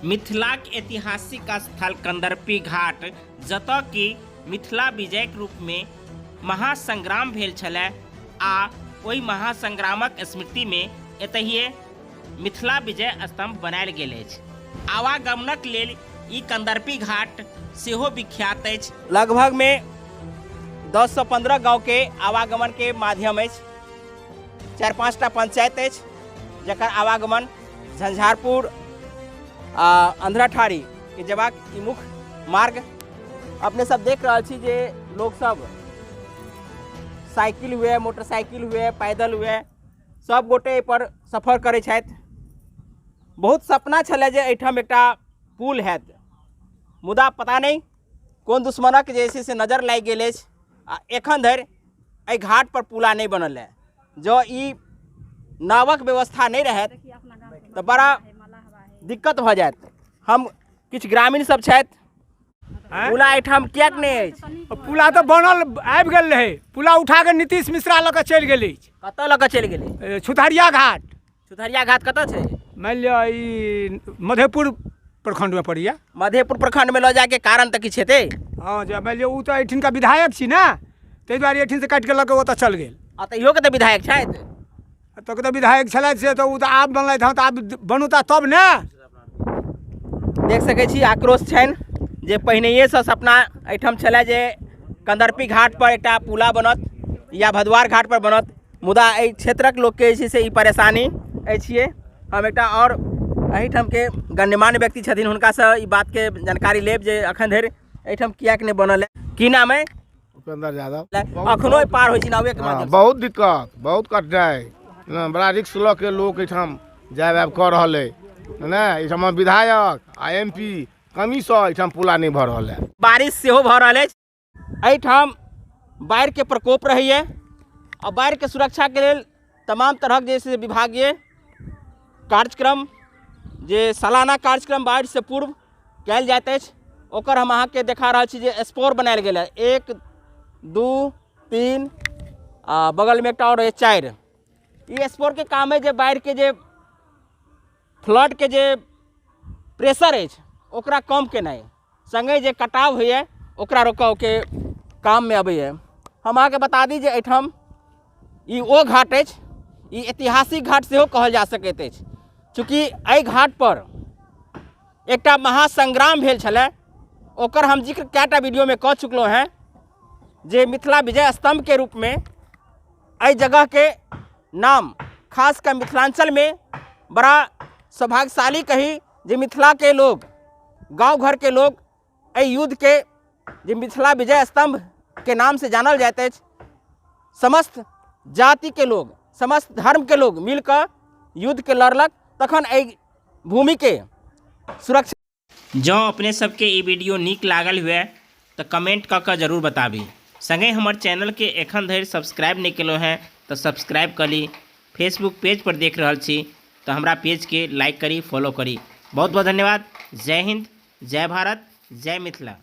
मिथिलाक ऐतिहासिक स्थल कंदर्पी घाट, जतऽ कि मिथिला विजयक रूपमे महासंग्राम भेल छलै आ ओहि महासंग्रामक स्मृतिमे एतहिए मिथिला विजय स्तंभ बनायल गेल अछि। आवागमनक लेल ई कंदर्पी घाट सेहो विख्यात अछि। लगभगमे 10 सँ 15 गाँवके आवागमनके माध्यम अछि। 4-5टा पंचायत अछि जकर आवागमन झंझारपुर आ अंधराठाढ़ी के जेबाक ई मुख्य मार्ग। अपने सब देख रहल छी जे लोक सब साइकिल हुए, मोटरसाइकिल हुए, पैदल हुए, सब गोटे एहिपर सफर करै छथि। बहुत सपना छलै जे एहिठाम एकटा पुल हैत, मुदा पता नहि कोन दुश्मनक जे छै से नजर लागि गेल अछि आ एखन धरि एहि घाट पर पुला नहि बनल है। जँ ई नावक व्यवस्था नहि रहत तऽ बड़ा दिक्कत भऽ जायत। हम किछु ग्रामीण सब छथि, पुला एहिठाम किएक नहि अछि? पुला तऽ बनल आबि गेल रहै, पुला उठा कऽ नीतीश मिश्रा लऽ कऽ चलि गेल अछि। कतऽ लऽ कऽ चलि गेलै? छुतहरिया घाट। छुतहरिया घाट कतऽ छै? मानि लिअ ई मधेपुर प्रखंडमे पड़ैया। मधेपुर प्रखंडमे लऽ जायके कारण तऽ किछु हेतै? हँ, जे मानि लिअ ओ तऽ एहिठिनका विधायक छी ने, ताहि दुआरे एहिठिनसँ काटि कऽ लऽ कऽ ओतऽ चलि गेल। आ तऽ इहोके तऽ विधायक छथि। एतऽके तऽ विधायक छलथि से तऽ ओ तऽ आब बनलथि हँ, तऽ आब बनौता तब ने। देख सकै छी आक्रोश छनि जे पहिनहिएसँ सपना एहिठाम छलै जे कंदर्पी घाट पर एकटा पुला बनत या भदवार घाट पर बनत, मुदा एहि क्षेत्रक लोकके जे छै से ई परेशानी अछिए। हम एकटा आओर एहिठामके गण्यमान्य व्यक्ति छथिन, हुनकासँ ई बातके जानकारी लेब जे एखन धरि एहिठाम किएक नहि बनल है। की नाम है? उपेंद्र यादव। अखनो पार होइ छी नावे के माध्यम? बहुत दिक्कत, बहुत कठिनाइ, बड़ा रिक्स लऽ के लोक एहिठाम जायब आयब कऽ रहल अइ ने। एहिठाम विधायक आ एम पी कमीसँ एहिठाम पुला नहि भऽ रहल है। बारिश सेहो भऽ रहल अछि, एहिठाम बाढ़िके प्रकोप रहैए आ बाढ़िके सुरक्षाके लेल तमाम तरहक जे छै विभागीय कार्यक्रम जे सालाना कार्यक्रम बाढ़िसँ पूर्व कयल जाइत अछि, ओकर हम अहाँके देखा रहल छी जे स्पोर बनायल गेल है 1 2 3 आ बगलमे एकटा आओर अछि 4। ई स्पोरके काम है जे बाढ़िके जे फ्लडके जे प्रेशर अछि ओकरा कम केनाइ, सङ्गे जे कटाव होइए ओकरा रोकऽके काममे अबैए। हम अहाँके बता दी जे एहिठाम ई ओ घाट अछि, ई ऐतिहासिक घाट सेहो कहल जा सकैत अछि, चूँकि एहि घाटपर एकटा महासंग्राम भेल छलै, ओकर हम जिक्र कएटा वीडियोमे कऽ चुकलहुँ हेँ जे मिथिला विजय स्तम्भके रूपमे एहि जगहके नाम खास कऽ मिथिलाञ्चलमे बड़ा सौभाग्यशाली कही जे मिथिलाके लोग, गाँव घरके लोग एहि युद्धके जे मिथिला विजय स्तम्भके नामसँ जानल जाइत अछि, समस्त जातिके लोग, समस्त धर्मके लोग मिलकऽ युद्धके लड़लक, तखन एहि भूमिके सुरक्षा। जँ अपने सबके ई वीडियो नीक लागल हुए तऽ कमेंट कऽ कऽ जरूर बताबी। संगहि हमर चैनलके एखन धरि सब्सक्राइब नहि केलहुँ हेँ तऽ सब्सक्राइब कऽ ली। फेसबुक पेज पर देख रहल छी तऽ हमरा पेजके लाइक करी, फॉलो करी। बहुत बहुत धन्यवाद। जय हिन्द, जय भारत, जय मिथिला।